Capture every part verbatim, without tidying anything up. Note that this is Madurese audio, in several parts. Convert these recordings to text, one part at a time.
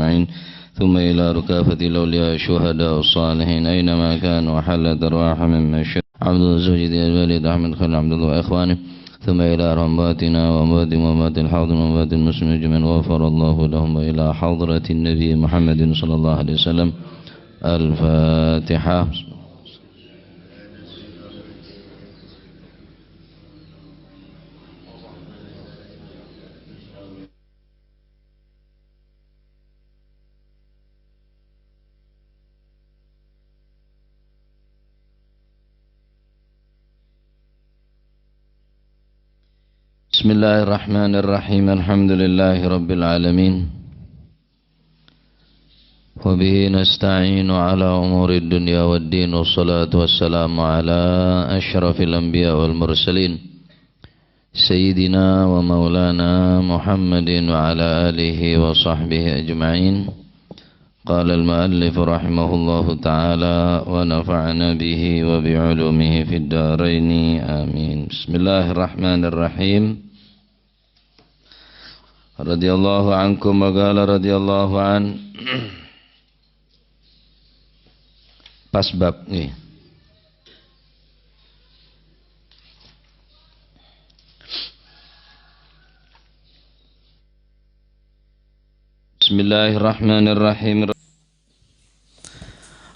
أجمعين. ثم إلى ركافة الأولياء الشهداء الصالحين أينما كانوا وحلت أرواحهم من مشيئة عبد العزيز الوليد أحمد خليل عبد الله وإخوانه. ثم إلى أرواح أمواتنا وأمواتهم وأموات الحاضرين وأموات المسلمين أجمعين غفر الله لهم وإلى حضرة النبي محمد صلى الله عليه وسلم. الفاتحة. بسم الله الرحمن الرحيم. الحمد لله رب العالمين. وبه نستعين على أمور الدنيا والدين، والصلاة والسلام على أشرف الأنبياء والمرسلين، سيدنا ومولانا محمد وعلى آله وصحبه أجمعين. قال المؤلف رحمه الله تعالى ونفعنا به وبعلومه في الدارين آمين. بسم الله الرحمن الرحيم. رضي الله عنكم وقال رضي الله عنه. Pas bab nggih. Bismillahirrahmanirrahim.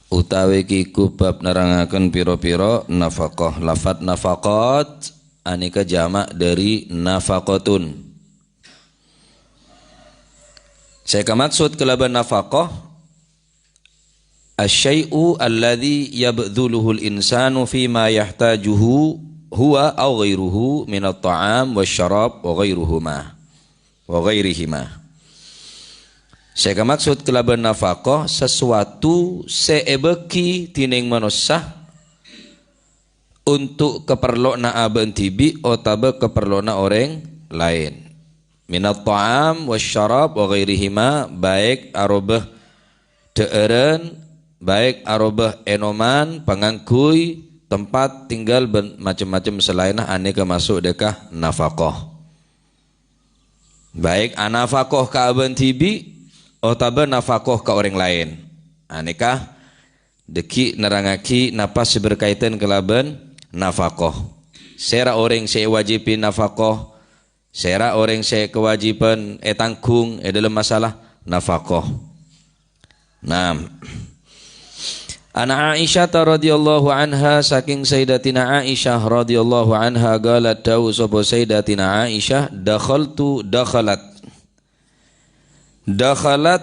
Utawi kiku bab nerangaken pira-pira nafaqah. Lafat nafaqat aneka jamak dari nafaqatun. Sè kamaksud kalabân nafaqah, asy-syai'u alladzi yabdhuluhul insanu fi ma yahtajuhu huwa aw ghairuhu minat ta'am wasyarab wa ghairuhuma, wa ghairihima. Sè kamaksud kalabân nafaqah, sesuatu sè èbâgi dhinèng manossa untuk kaparlowanna abâ'na dhibi' otabâ kaparlowanna orèng laèn. Minat ta'am wasyarab wa ghairihima, baik aroba dhâ'ârân, baik aroba ènoman, pangangguy, tempat tinggal, bân macem-macem salaènna anèka maso' dâ' ka nafaqah. Baik anafaqah ka abâ'na dhibi' otabâ nafaqah ka orèng laèn. Anèka dâgghi' nerrangaghi napa sè berkaitan kalabân nafaqah. Sèra orèng sè èwajibi nafaqah, sèra orèng sè kawâjibhân ètangghung è dâlem masalah nafaqah. Naam. An Aisyah radhiyallahu anha, saking Sayyidatina Aisyah radhiyallahu anha, qalat, dawuh sapa Sayyidatina Aisyah, dakhaltu, dakhalat. Dakhalat,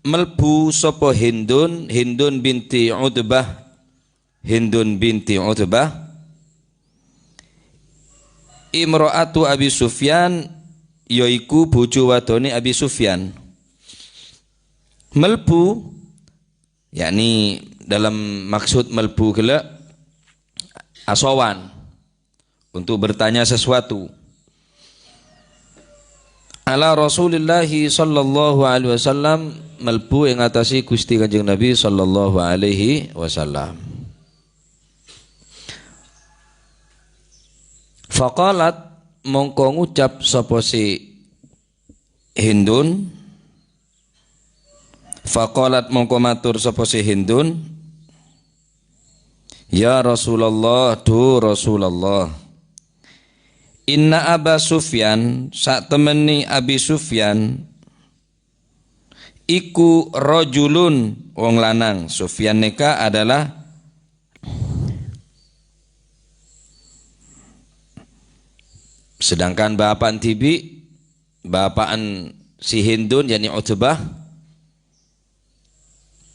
melbu sapa Hindun, Hindun binti Utbah, Hindun binti Utbah, imra'atu Abi Sufyan, yaiku bojo wadoné Abi Sufyan. Melbu, yakni dalam maksud melbu gella', asowan untuk bertanya sesuatu. Ala Rasulillahi sallallahu alaihi wasallam, melbu ing atase Gusti Kanjeng Nabi sallallahu alaihi wasallam. Faqalat, mongko ngucap sapa si Hindun, faqalat, mongko matur sapa si Hindun, "Ya Rasulullah, dhu Rasulullah, inna Aba Sufyan, satemene Abi Sufyan, iku rajulun, wong lanang." Sufyan neka adalah, sedangkan bapa'na dhibi', bapa'na si Hindun, yakni Utbah,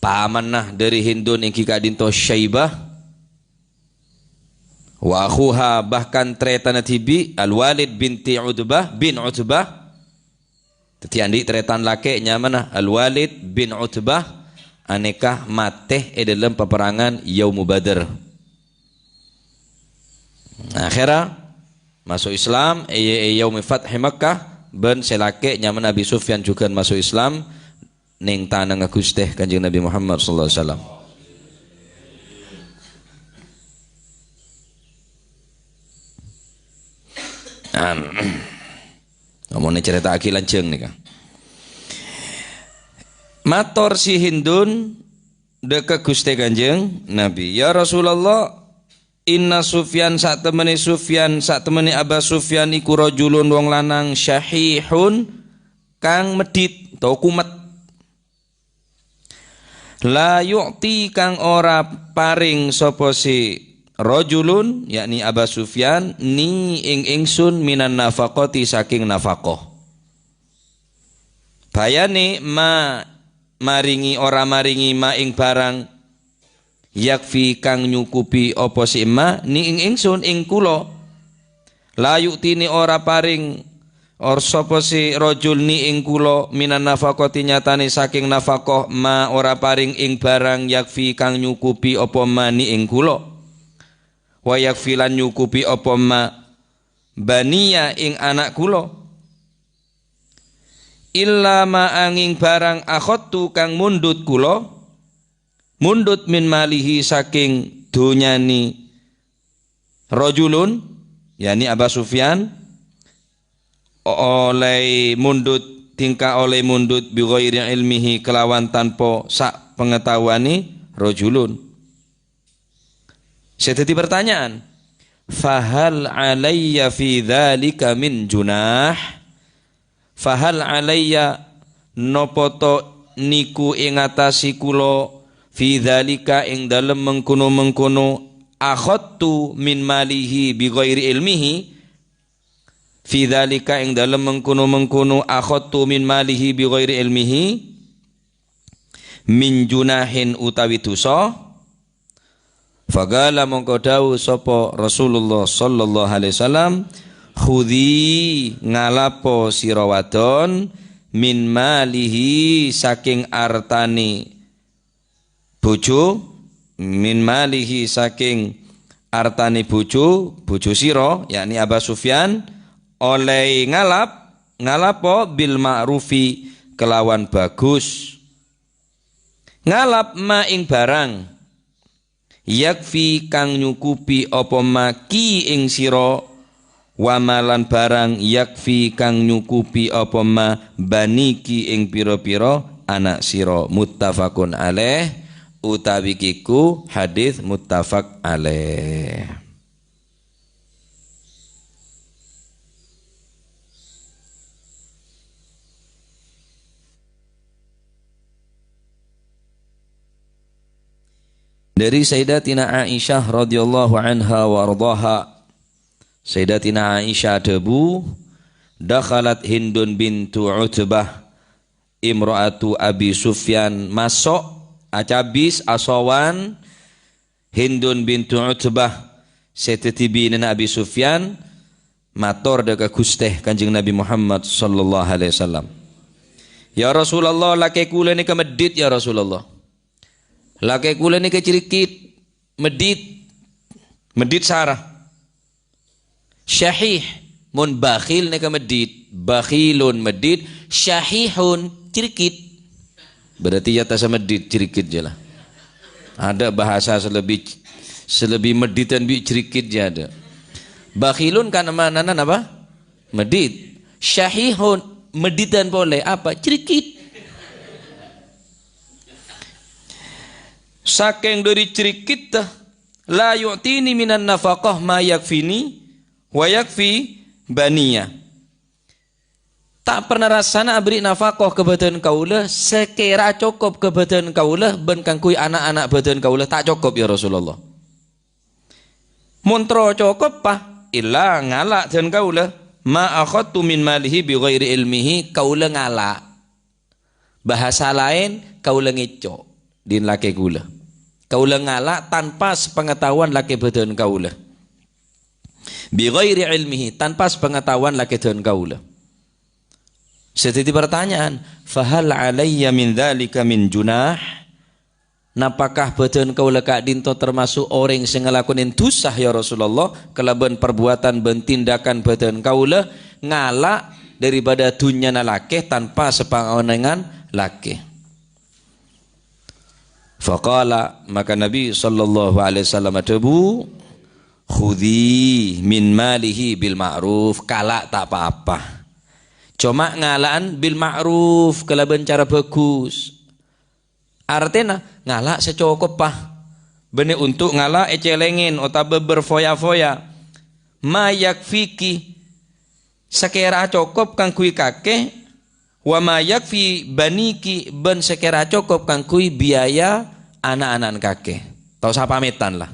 pamanna dhari Hindun enggi ka'dhinto Syaibah, wa akhuha, bahkan taretanna dhibi', Al-Walid binti Utbah, bin Utbah. Daddi andi' taretan lake' nyamana Al-Walid bin Utbah, aneka mate e dhalem paperangan Yaumu Badar. Akhera maso' Islam e, e Yaumi Fathi Makkah, ban se lake' nyamana Abi Sufyan jugan maso' Islam neng tanangnga Guste Kanjeng Nabi Muhammad sallallahu alaihi wasallam. An-, Ngomongnya cerita'agi lanjeng nika. Mator si Hindun dâ' ka Ghustè Kanjeng Nabi, "Ya Rasulullah, inna Sufyan, satemmenè Sufyan, satemmenè Aba Sufyan iku rajulun wong lanang syahihun kang meddhit, tao kumet. La yu'ti kang ora paring sapa si rajulun," yakni Aba Sufyan, "ni ing ingsun minan nafaqati saking nafaqah." Bhâjâna ma maringi, ora maringi ma ing bhârâng yakfi kang nyukupi apa sè emma ni ing ingsun, ing kula. La yu'tini ora paring or sapa sè rajul ni ing kula minan nafaqati nyatane saking nafaqah ma ora paring ing bhârâng yakfi kang nyukupi apa ma ni ing kula. Wa yakfi lan nyukupi apa ma baniya ing ana' kula. Illa ma anging bhârâng akhadtu kang mundhut kula, mundhut min malihi saking dhonyane rajulun, yani Aba Sufyan, o-, olai mundhut, tingka olai mundhut bi ghairi ilmihi kelawan tanpa sa' pengetahuane rajulun. Sè dhâddhi pertanyaan, "Fahal alayya fi dzalika min junah?" Fahal alayya, napa to niku ing atase kula, fi dzalika ing dalem mengkono-mengkono, akhadtu min malihi bi ghairi ilmihi? Fi dzalika ing dalem mengkono-mengkono, akhadtu min malihi bi ghairi ilmihi? Min junahin utawi dusa? Faqala mongko dawuh sapa Rasulullah sallallahu alaihi wasallam, "Khudzi ngalapo sira wadon min malihi saking artane bojo, min malihi saking artane bojo, bojo sira," yakni Aba Sufyan, "oleh ngalap, ngalapo bil ma'rufi kelawan bagus." Ngalap ma ing barang yakfi kang nyukupi apa ma ki ing sira, wa ma lan barang yakfi kang nyukupi apa ma baniki ing pira-pira ana' sira. Muttafaqun alaih, utawi kiku hadis muttafaq alaih. Dari Sayyidatina Aisyah radhiyallahu anha wa ardhaha. Sayyidatina Aisyah adhâbu, "Dakhalat Hindun bintu Utbah, imra'atu Abi Sufyan, maso', acabis, asowan Hindun bintu Utbah, sè dhâddhi binèna Abi Sufyan, mator dâ' ka Ghustè Kanjeng Nabi Muhammad sallallahu alaihi wasallam, 'Ya Rasulullah, lakè kaulâ nèka meddhit, ya Rasulullah. Lakè kaulâ nèka cèrèkèt, meddhit, meddhit sara. Syahih, mon bakhil nèka meddhit, bakhilun meddhit, syahihun cèrèkèt.'" Berarti ya tasa meddhit, cèrèkèt jâ la. Ada bahasa sè lebbi, sè lebbi meddhitan bi' cèrèkèt jâ ada. Bakhilun kan manana apa? Meddhit. Syahihun, meddhitan polè apa? Cèrèkèt. Sakèng dâri cèrèkètta, "La yu'tini minan nafaqah ma yakfini wa yakfi baniya." Ta' perna rassana aberri' nafaqah ka bhâdhân kaulâ, sakèra cokop ka bhâdhân kaulâ bân kaangghuy ana'-ana' bhâdhân kaulâ, ta' cokop, ya Rasulullah. Mon terro cokop, pa, illa ngala' dân kaulâ, "Ma akhadtu min malihi bi ghairi ilmihi," kaulâ ngala'. Bahasa laèn, kaulâ ngèco' dhin lakè kaulâ. Kaulâ ngala' tanpa sepengetahuan lakè bhâdhân kaulâ. Bi ghairi ilmihi, tanpa sepengetahuan lakè dân kaulâ. Sè dhâddhi pertanyaan, "Fahal alayya min dzalika min junah?" Napakah bhâdhân kaulâ ka'dhinto termaso' orèng sè ngalakonè dhusa, ya Rasulullah, kalabân parbuwâdhân bân tindakan bhâdhân kaulâ ngala' daripada dhunnyana lakè tanpa sapaonèngan lakè? Faqala, maka Nabi sallallahu alaihi wasallam adhâbu, "Khudzi min malihi bil ma'ruf," kala' ta' pa-apa. Coma ngala'an bil ma'ruf, kalabân cara bagus. Artèna, ngala' sè cokoppa. Bânnè onto' ngala' ècèlèngèn otabâ berfoya-foya. Ma yakfiki, sakèra cokop kaangghuy kakè, wa ma yakfi baniki, bân sakèra cokop kaangghuy biaya ana'-ana'na kakè. Tao sapamètan, la.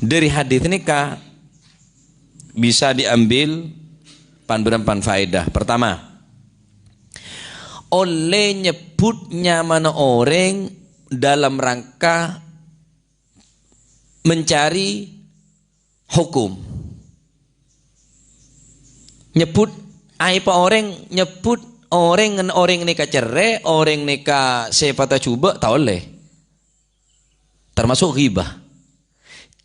Dhâri hadis nèka bisa diambil pan-bârâmpan faèdah. Pertama, ollè nyebbhut nyamana orèng dalam rangka mencari hukum. Nyebbhut aèbhâ orèng, nyebbhut orèng, orèng nèka cerrè, orèng nèka sèpatta jhubâ', ta' ollè. Termasuk ghibah.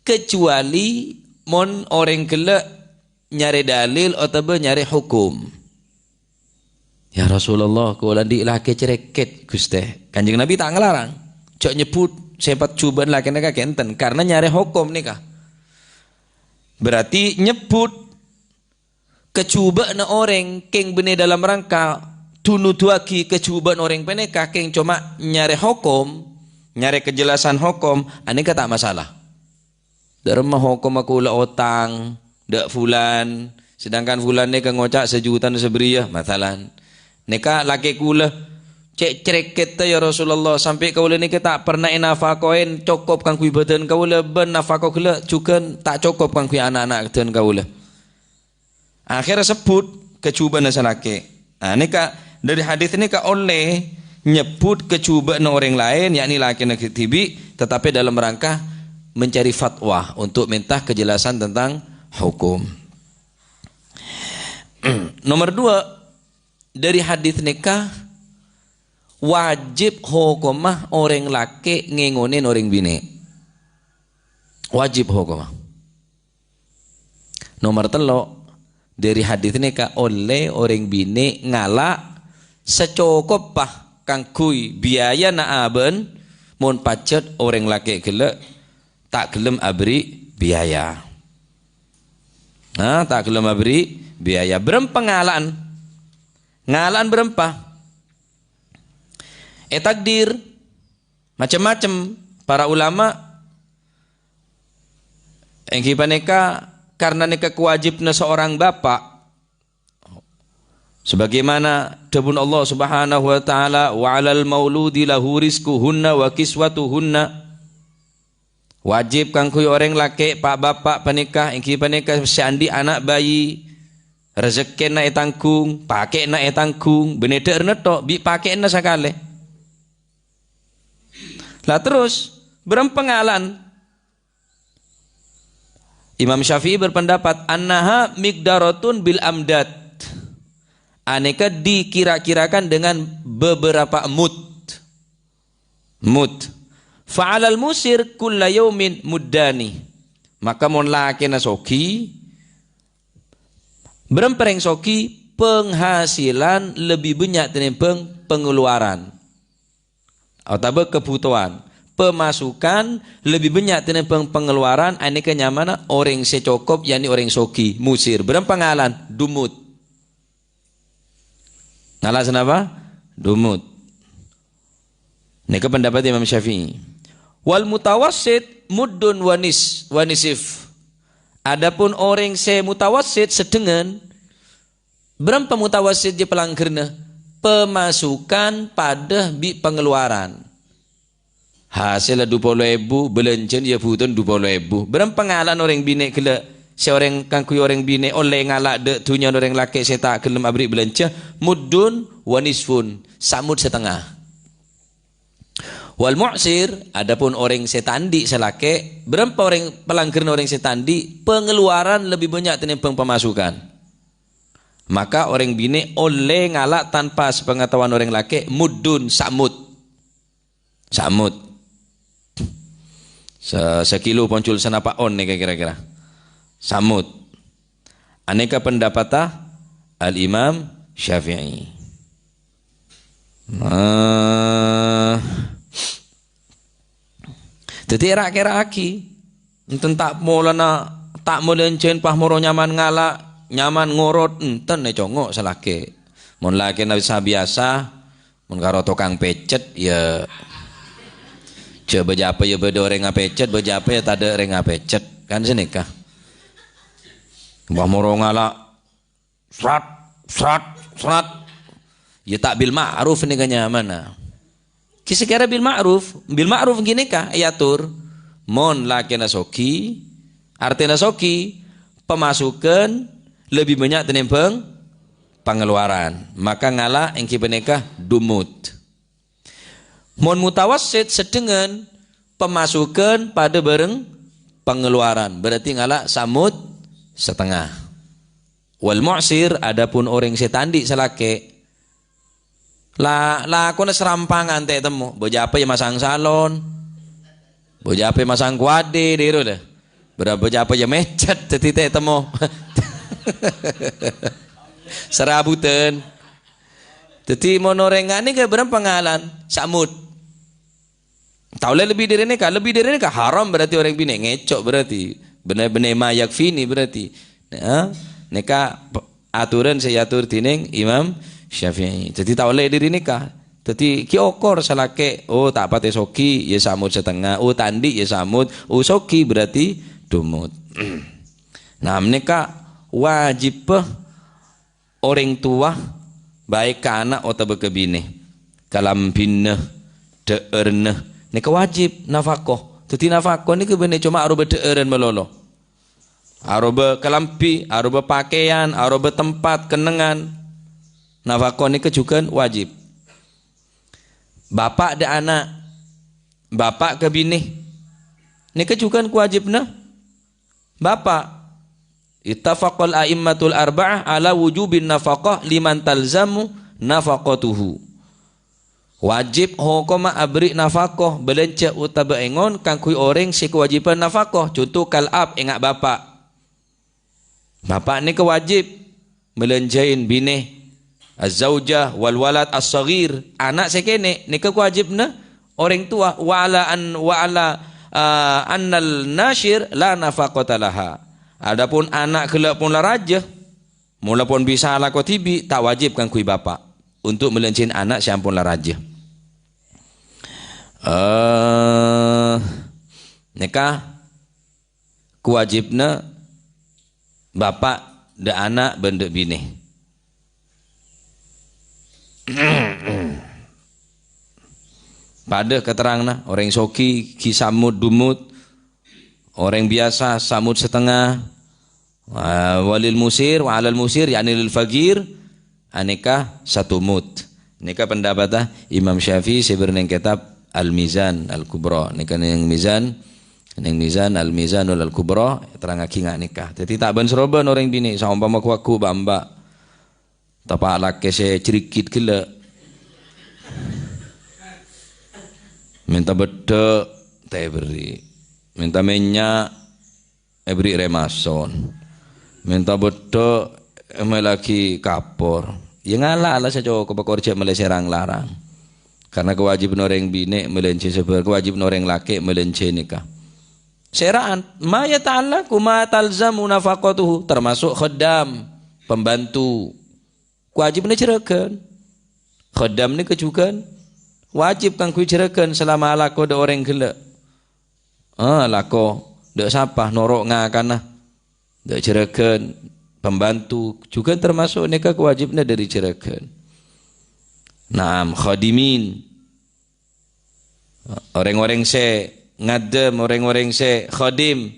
Kecuali mon orèng ghellâ' nyarè dalil otabâ nyarè hukum. "Ya Rasulullah, kaulâ andi' lakè cerèkèt, Ghustè." Kanjeng Nabi ta' ngalarang. Jhâ' nyebbhut sèpat jhubâ'na lakèna kakè enten, karena nyarè hukum nèka. Berarti nyebbhut kajhubâ'na orèng kèng bânnè dalam rangka du-nodhuwâghi kajhubâ'na orèng panèka kèng coma nyarè hokom, nyarè kajelasan hokom, anèka ta' masalah. Dâ' remma hokomma kaulâ otang dâ' fulan, sedangkan fulan nèka ngoca' sajutana sabriyâ, masalan. Nèka lakè kaulâ cè' cerèkètta, ya Rasulullah, sampè' kaulâ nèka ta' pernah ènafakoè cokop kaangghuy bhâdhân kaulâ, bân nafako ghellâ' jhughân ta' cokop kaangghuy ana'-ana' bhâdhân kaulâ. Akhèrra sebbhut kajhubâ'na sè lakè'. Nah, nèka, dhâri hadis nèka ollè nyebbhut kajhubâ'na orèng laèn, yakni lakèna dhibi', tetapi dalam rangka mencari fatwa, untuk minta kejelasan tentang hukum. Nomor dua, dhâri hadis nèka wajib hokomma orèng lakè' ngèngonè orèng binè'. Wajib hokomma. Nomor tello', dhâri hadis nèka ollè orèng binè' ngala' sacokoppa kaangghuy biayana abâ'na mon pajhât orèng lakè' ghellâ' ta' ghellem aberri' biaya. Nah, ta' ghellem aberri' biaya. Bârâmpa ngala'an? Ngala'an bârâmpa? Ètakdir macem-macem. Para ulama èngghi panèka karena nèka kawajibna seorang bapa'. Sebagaimana dhâbuna Allah Subhanahu wa Ta'ala, "Wa 'alal mauludi lahu rizquhunna wa kiswatuhunna." Wajib kaangghuy orèng lakè' pa'-bapa' panèka, èngghi panèka sè andi' ana' bayi, rejekkèna ètangghung, pakè'na ètangghung, bânnè dâ' renna tho', bi' pakè'na sakalè. La terros, bârâmpa ngala'an? Imam Syafi'i berpendapat, "Annaha miqdaratun bil amdad." Anèka dikira-kirakan dengan beberapa mud. Mud. "Fa'alal musir kulla yaumin muddani." Maka mon lakèna soghi, bârâmpa rèng soghi, penghasilan lebbi bânnya' tènèmbhâng pengeluaran. Otabâ kabhutowan. Pemasukan lebbi bânnya' tènèmbhâng pengeluaran, anèka nyamana orèng sè cokop, yakni orèng soghi, musir. Bârâmpa ngala'an? Du mud. Ngala' sanapa? Du mud. Nèka pendapat Imam Syafi'i. "Wal mutawassit muddun wa nis-, wa nisif." Adapun orèng sè mutawassit, sedhengan, bârâmpa mutawassit jâ palangghârna? Pemasukan padâ bi' pengeluaran. Hasèlla du polo èbu, bâlânjhâna yâ bhutowan du polo èbu. Bârâmpa ngala'an orèng binè' ghellâ'? Sè orèng kaangghuy orèng binè' ollè ngala' dâ' dhunnyana orèng lakè' sè ta' ghellem aberri' bâlânjhâ, muddun wa nisfun, samud satengnga. Wal mu'sir, adapun orèng sè ta' andi' sè lakè', bârâmpa orèng palangghârna orèng sè ta' andi', pengeluaran lebbi bânnya' tènèmbhâng pemasukan. Maka orèng binè' ollè ngala' tanpa sepengetahuan orèng lakè', muddun, samud. Samud. Sa-, sakilo poncol sanapa on nèka kira-kira. Samud. Anèka pendapatta Al-Imam Syafi'i. Nah. Dhâddhi èra'-kèra'aghi. Enten ta' molana, ta' molana jhân pas moro nyaman ngala', nyaman ngorot, enten ècongo' sè lakè'. Mon lakèna bisa biyasa, Mon karo tokang pècèt, ya, jhâ' bâjâ apa ya bâdâ orèng apècèt, bâjâ apa ya tadâ' orèng apècèt. Kan sanèka. Wah, moro ngala', srat, srat, srat. Ya ta' bil ma'ruf nèka nyamana. Ki sakèra bil ma'ruf, bil ma'ruf ghânèka èator. Mon lakèna soghi, artèna soghi, pemasukan lebih banyak tenimbang pengeluaran. Maka ngala' èngghi panèka dumut. Mon mutawassit, sedhengan, pemasukan padâ bhâreng pengeluaran. Berarti ngala' samut setengah. Wal mu'sir, adapun orèng sè ta' andi' sè lakè', la-, lakona sarampangan ta' ètemmo. Bâjâ apa ya masang salon. Bâjâ apa ya masang kuadè, dhi ro, dâ. Bârâ-, bâjâ apa ya mècèt, dhâddhi ta' ètemmo. Sarabutan. Dhâddhi mon orèng nganè ka bârâmpa ngalan, samut. Ta' ollè lebbi dâri nèka, lebbi dâri nèka haram berarti orèng binè' ngèco' berarti. Bânnè-, bânnè ma yakfini berarti. Nah, nèka p-, aturan sè èator dhinèng Imam Syafi'i. Dhâddhi ta' ollè dâri nèka. Dhâddhi ghi' okor sè lakè', oh, ta' patè soghi, ya samut setengah, oh, ta' andi', ya samut, oh, soghi berarti dumut. Nah, nèka wajib orèng towa, baik ka ana' otabâ ka binè, kalambhina, dhâ'ârna, nèka wajib nafaqoh. Dhâddhi nafaqoh nèka bânnè coma aropa dhâ'âran malolo. Aropa kalambhi, aropa pakèyan, aropa tempat, kennengngan. Nafaqoh nèka jhughân wajib. Bapa' dâ' ana', bapa' ka binè, nèka jhughân kawajibna bapa'. Ittafaqal a'immatul arba'ah ala wujubin nafaqah liman talzamu nafaqatuhu. Wajib hokomma aberri' nafaqah, bâlânjhâ otabâ èngon kaangghuy orèng sè kawâjibhân nafaqah, conto kal ab, enga' bapa'. Bapa' nèka wajib malânjhâi binè, az-zaujah wal walad as-shaghir, ana' sè kènè', nèka kawâjibna orèng towa, wa ala an-, wa ala, ah, annal nasyir la nafaqata laha. Adapun ana' ghellâ' pon la rajâ, mola pon bisa alako dhibi', ta' wajib kaangghuy bapa' untuk malânjhâi ana' sè ampon la rajâ. Eh, nèka kawâjibna bapa' dâ' ana' bân dâ' binè. Padâ katerranganna, orèng soghi ghi' samut dumut, orèng biyasa samut setengah. Wa-, walil musir, wa alal musir, yakni lil faqir, anèka satumut. Nèka pendapatta Imam Syafi'i sè bâr nèng kètab Al-Mizan Al-Kubra. Nèka nèng Mizan, nèng Mizan Al-Mizanul Al-Kubra, terrangaghi nga' nèka. Dhâddhi ta' bân-sarobân orèng binè', saompama ghu-, ghu-, bâ'-embâ'. Tapa' lakè sè cèrèkèt ghellâ'. Mènta beddhâk, ta' èberri'. Mènta mènnya', èberri' rèmason. Mènta beddhâk, èmellèaghi kapor. Iyâ ngala' la sè cokop, kor jhâ' mellè sè rang-larang. Karna kawâjibhânna orèng binè' malânjhâi sabâ-, kawâjibhânna orèng lakè' malânjhâi nèka. Sèra'an, ma yata'allaqu ma talzamu nafaqatuhu, termasuk khaddam, pembantu. Kawâjibhânna jhurâghân. Khaddam nèka jhughân wajib kaangghuy jhurâghân salama alako dâ' orèng ghellâ'. Ah, lako dâ' sapa? Noro' ngakana. Dâ' jhurâghân, pembantu, jhughân termasuk nèka kawâjibhânna dâri jhurâghân. Naam, khadimin. Orèng-orèng sè ngadhâm, orèng-orèng sè khadim.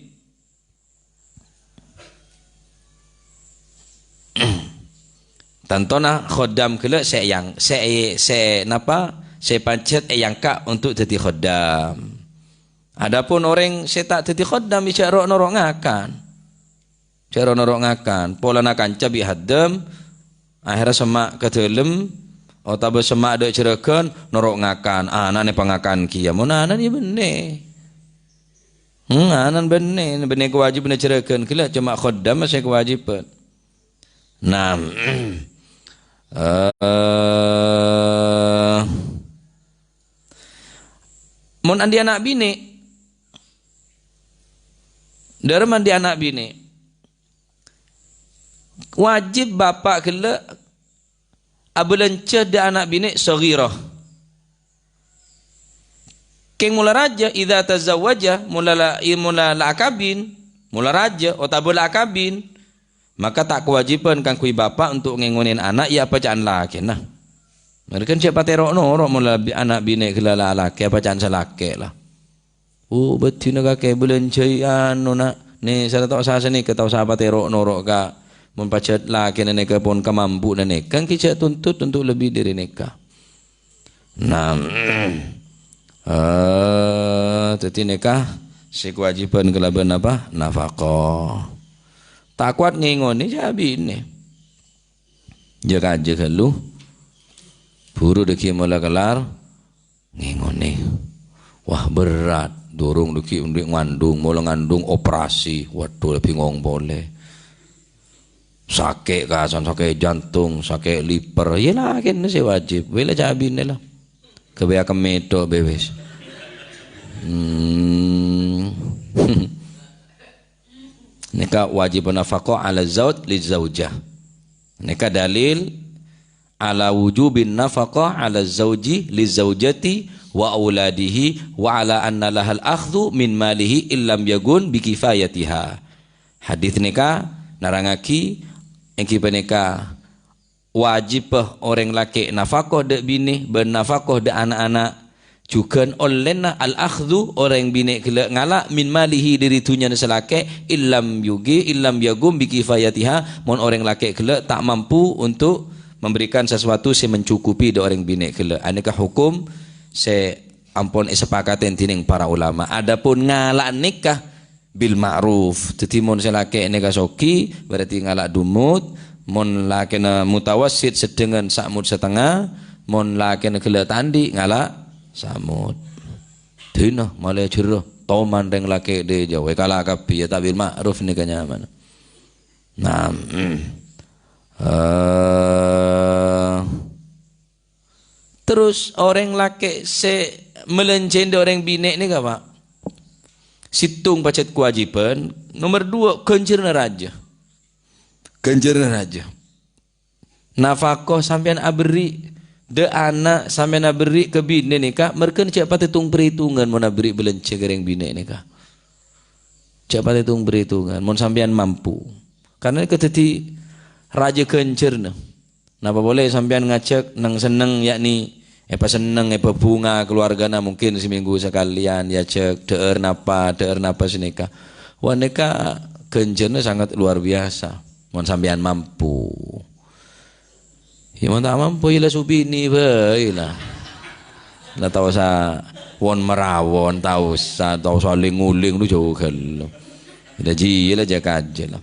Tantona khaddam ghellâ' sè yang-, sè, sè napa? Sè pajhât èangka' untuk dhâddhi khaddam. Adapun orèng sè ta' dhâddhi khaddam, jhâ' ro'-noro' ngakan. Jhâ' ro'-noro' ngakan. Polana kanca bi' haddam, akhèrra semma' ka dâlem, otabâ semma' dâ' jhurâghân, noro' ngakan. Ana'na pangakan kèya. Mon ana' iyâ bânnè. Hmm, ana' bânnè. Bânnè kawâjibhânna jhurâghân ghellâ', coma khaddam sè kawâjibhân. Nah, eh, mon andi' ana' binè', dârâmma andi' ana' binè', wajib bapa' ghellâ' abâlânjhâ dâ' ana' binè' shaghirah. Kèng mola rajâ, idza tazawwaja, mola la-, i-, mola la akabin, mola rajâ otabâ la akabin, maka ta' kawâjibhân kaangghuy bapa' untuk ngèngonè ana' ya apa ca'an lakèna. Mangkana jhâ' patè ro'-noro' mola bi-, ana' binè' ghellâ' la alakè apa ca'an sè lakè la. Oh, bâdhina kakè bâlânjhâi anu, na'. Nè, sara ta' osa sanèka, ta' osa patè ro'-noro' ka mon pajhât lakèna nèka pon kamampuanna nèka, ènggi jhâ' tuntut untuk lebbi dâri nèka. Nah, eh, dhâddhi nèka sè kawâjibhân kalabân apa? Nafaqah. Ta' kowat ngèngonè, jhâ' binè. Jhâ' kajâ ghâllu. Buru dhâggi' mola kellar ngèngonè. Wah, berat. Durung dhâggi' andi' ngandung, mola ngandung operasi. Waduh, la bhingong polè. Sakè' kasan, sakè' jantung, sakè' liver. Yâ, lakèna sè wajib. Wè la jhâ' binè la. Ghâbây akemmè tho' bhâi wis. Hmm. Nèka wajib nafaqah 'ala zauj li zaujah. Nèka dalil 'ala wujubin nafaqah 'ala zauji li zaujati wa auladihi wa 'ala anna lahal akhdhu min malihi illam yakun bi kifayatiha. Hadits nèka nerrangngaghi ènggi panèka wajibhâ orèng lakè' nafaqah dâ' binè bân nafaqah dâ' ana'-ana', jhughân ollèna al-akhdhu orèng binè' ghellâ' ngala' min malihi dâri dhunnyana sè lakè', illam yugi, illam yagum bi kifayatiha, mon orèng lakè' ghellâ' ta' mampu untuk memberikan sesuatu sè mencukupi dâ' orèng binè' ghellâ'. Anèka hukum sè ampon èsepakatè dhinèng para ulama. Adapun ngala' nèka, bil ma'ruf. Dhâddhi, mon sè lakè' nèka soghi, berarti ngala' dumut. Mon lakèna mutawassit, sedhengan samut satengnga. Mon lakèna ghellâ' ta' andi', ngala' samut. Dina, malè jhârâ, toman rèng lakè' dâjâ, wè kala' kabbhi, yâ ta' bil ma'ruf nèka nyamana. Nah, mm. Eh, Terros orèng lakè' sè mèlènjhâi dâ' orèng binè' nèka, Pa'. Sèttong pajhât kawâjibhân, nomer duwâ' ghânjhârânna rajâ. Ghânjhârânna rajâ. Nafaqah sampèyan aberri' dâ' ana', sampèyan aberri' ka binè' nèka, mèrghâna jhâ' patè tong-parètongan mon aberri' bâlânjhâ ka orèng binè' nèka. Jhâ' patè tong-parètongan, mon sampèyan mampu. Karna nèka dhâddhi rajâ ghânjhârânna. Napa polè sampèyan ngajhâk neng-senneng, yakni èpasenneng, èpabhunga kalowargana, mungkin samènggu sakalèyan èajhâk dhâ'âr napa, dhâ'âr napa sanèka. Wah, nèka ghânjhârânna sangat luar biasa, mon sampèyan mampu. Yâ, mon ta' mampu, yâ la subini bhâi la. La ta' osa won-marawon, ta' osa, ta' osa oling-oling, lu jhâu ghâllu. La jiyâ la jhâ' kajâ la.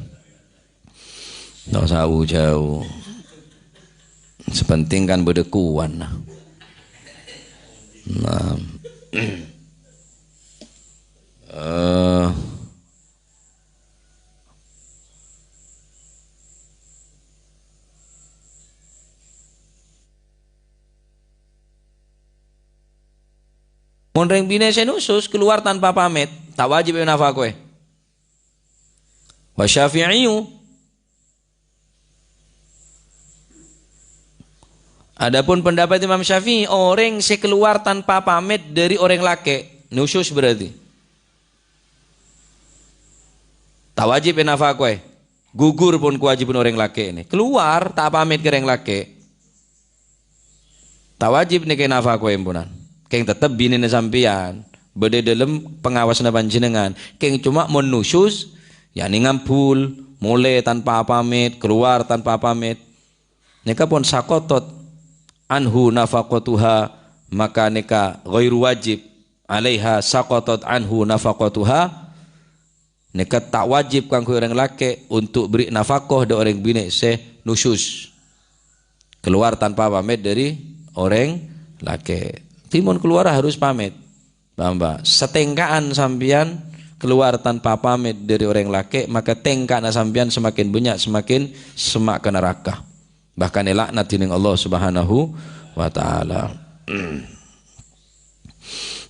Ta' osa u-jhâu. Sè penting kan bâdâ kowan, nah. Nah. Eh. Mon rèng binè' sè nusus kalowar tanpa pamèt, ta' wajib ènafakoè. Wa Syafi'iyyu. Adapun pendapat Imam Syafi'i, orèng sè kalowar tanpa pamèt dâri orèng lakè', nusus berarti. Ta' wajib ènafakoè. Gugur pon kawâjibhân orèng lakè' nè. Kalowar, ta' pamèt ka orèng lakè'. Ta' wajib nèka ènafakoè emponan. Kèng tettep binèna sampèyan bâdâ dâlem pangawasanna panjhennengngan. Kèng coma mon nusus, yakni ngambul, molè tanpa pamèt, kalowar tanpa pamèt. Nèka pon saqatat anhu nafaqatuha, maka nèka ghairu wajib. 'Alaiha saqatat anhu nafaqatuha. Nèka ta' wajib kaangghuy orèng lakè' untuk beri nafaqah dâ' orèng binè' sè nusus. Kalowar tanpa pamèt dâri orèng lakè'. Dhâddhi mon kalowar harus pamèt. Paham, Pak? Satèngka'an sampèyan kalowar tanpa pamèt dâri orèng lakè', maka tèngka'na sampèyan semakin bânnya', semakin semma' ka naraka. Bahkan èlaknat dhinèng Allah Subhanahu wa Ta'ala.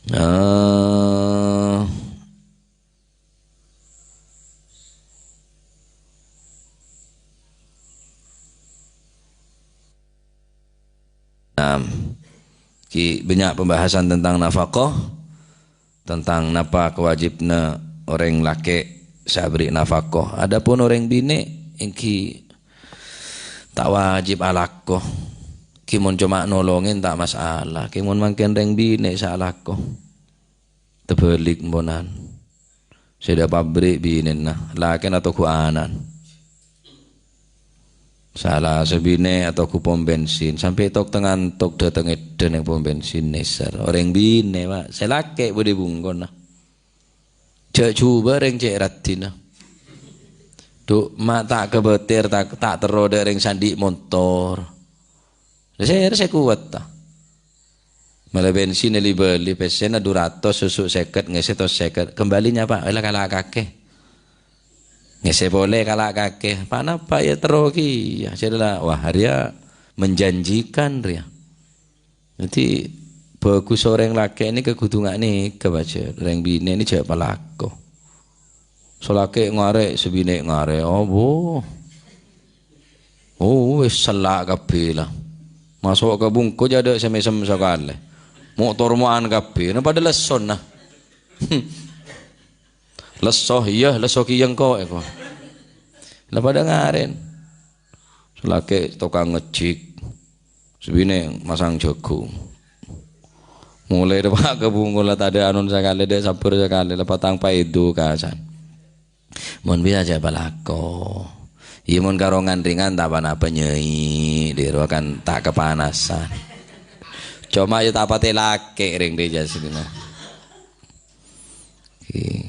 Eh, Nah, ki bânnya' pembahasan tentang nafaqah, tentang napa kawajibna orèng lakè' sè aberri' nafaqah. Adapun orèng binè' ènggi ta' wajib alako. Ki mon coma nolongè ta' masalah. Ki mon mangkèn rèng binè' sè alako. Tebâlik emponan. Sè dâ' pabrik binèna, lakèna togghu ana'na. Sala sè binè' atogghu pom bensin, sampè' tok-tengnga tok dâteng èdhâ neng pom bensin nèser. Orèng binè', Pak, sè lakè' bâdâ è bungkona. Jhâ' jhubâ' rèng cè' raddhinna. Dhu, ma' ta' kabâtèr, ta', ta' terro dâ' rèng sè andi' montor. Lha sèra sè kowat, ta? Mellè bensin li-bâli, pèssèna du ratos, susu sèket, ngèssè tos sèket. Kembalinya, Pak, ella kala' kakè. Ngèssè polè kala' kakè. Pa-napa ya terro kèya. Jârèya, wah, rèya menjanjikan rèya. Dhâddhi, bhâghus orèng lakè' nèka kodhu nga' nèka, Pak, jhâ'. Orèng binè' nèka jhâ' palako. Sè lakè' ngarè', sè binè' ngarè'. Oh, bo. Oh, wis sella' kabbhi la. Maso' ka bungko jhâ' dâ' sè mèsem sakalè. Motor mo'an kabbhi, na padâ lessona. Lesso, iyâ, lesso kèya engko' èko. La padâ ngarèn. Sè lakè' tokang ngejjhik. Sè binè' masang jhâghung. Molaè dâpa' ka bungko la tadâ' anon sakalè, dâ' sabbhâr sakalè, la patang paèdu kasan. Mon bisa jhâ' palako. Iyâ, mon karo ngan-rèngan ta' pa-napa nyai, dhi rowa kan ta' kapanasan. Coma ya ta' patè lakè' rèng dhiyâ sèdina. Oke.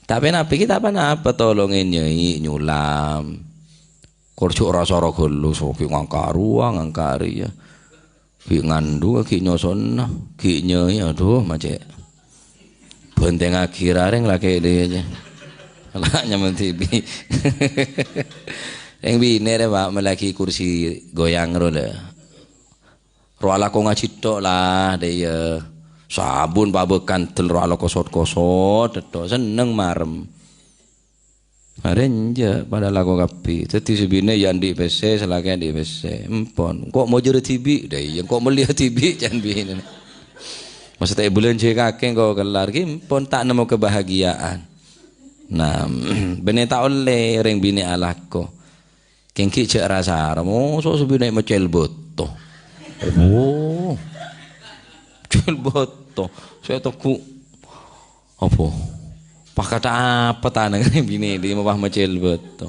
Ta' pa-napa, iki ta' pa-napa, tolongè nyai nyulam. Kor jhâ' ra-sara ghâllu, so, ghi' ngangka' rowa, ngangka' rèya. Ghi' ngandhung, ghi' nyosona, ghi' nyai, adhu, ma' cè'. Bhântèngaghi ra rèng lakè' dhiyâ. La nyamana dhibi'. Rèng binè' rè, Pak, mellèaghi kursi goyang ro, la. Ro alako ngajhi tok, la, dhiyâ. Sabun pabâ kandel ro alako sot-kosot, tok. Senneng marem. Arèya enjâ', padâ lako kabbhi. Dhâddhi sè binè' ya andi' pèssè, sè lakè andi' pèssè. Empon. Engko' mojârâ dhibi', dhâ iyâ, engko' mellèya dhibi', can binè'. Maksudnya, bâlânjhâ kakè engko' kellar, ghi empon ta' nemmo kebahagiaan. Nah, bânnè ta' ollè rèng binè' alako. Kèng ghi' jhâ' ra-sara, moso' sè binè' mècèl bâto. Oh. Mècèl bâto. Sè togghu. Apa? Pakata apa tanang binè' dhimma pas mècèl bâto.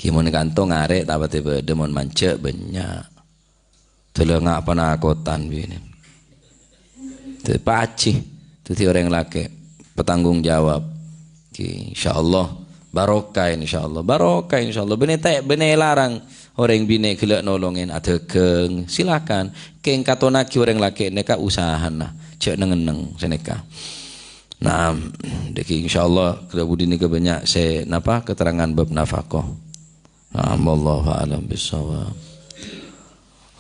Ghi mon kantong arè' ta' patè bâdâ, mon manjhâ' bânnya'. Dâlâ nga' panakotan binè'. Dâddhi paji, dâddhi orèng lakè', petanggung jawab. Ghi, insyaallah barokah, insyaallah barokah, insyaallah. Bânnè ta', bânnè larang orèng binè' ghellâ' nolongè adhâghâng, silakan. Kèng katonaghi orèng lakè' nèka usahana, jhâ' neng-enneng sanèka. Nah, dhâggi' insyaallah ghellâ' budi nèka bânnya' sè napa keterangan bab nafaqah. Nah, wallahu a'lam bissawab.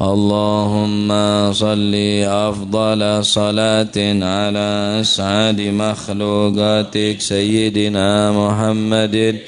Allahumma shalli afdhala shalatin ala as'adi makhluqatik Sayyidina Muhammadin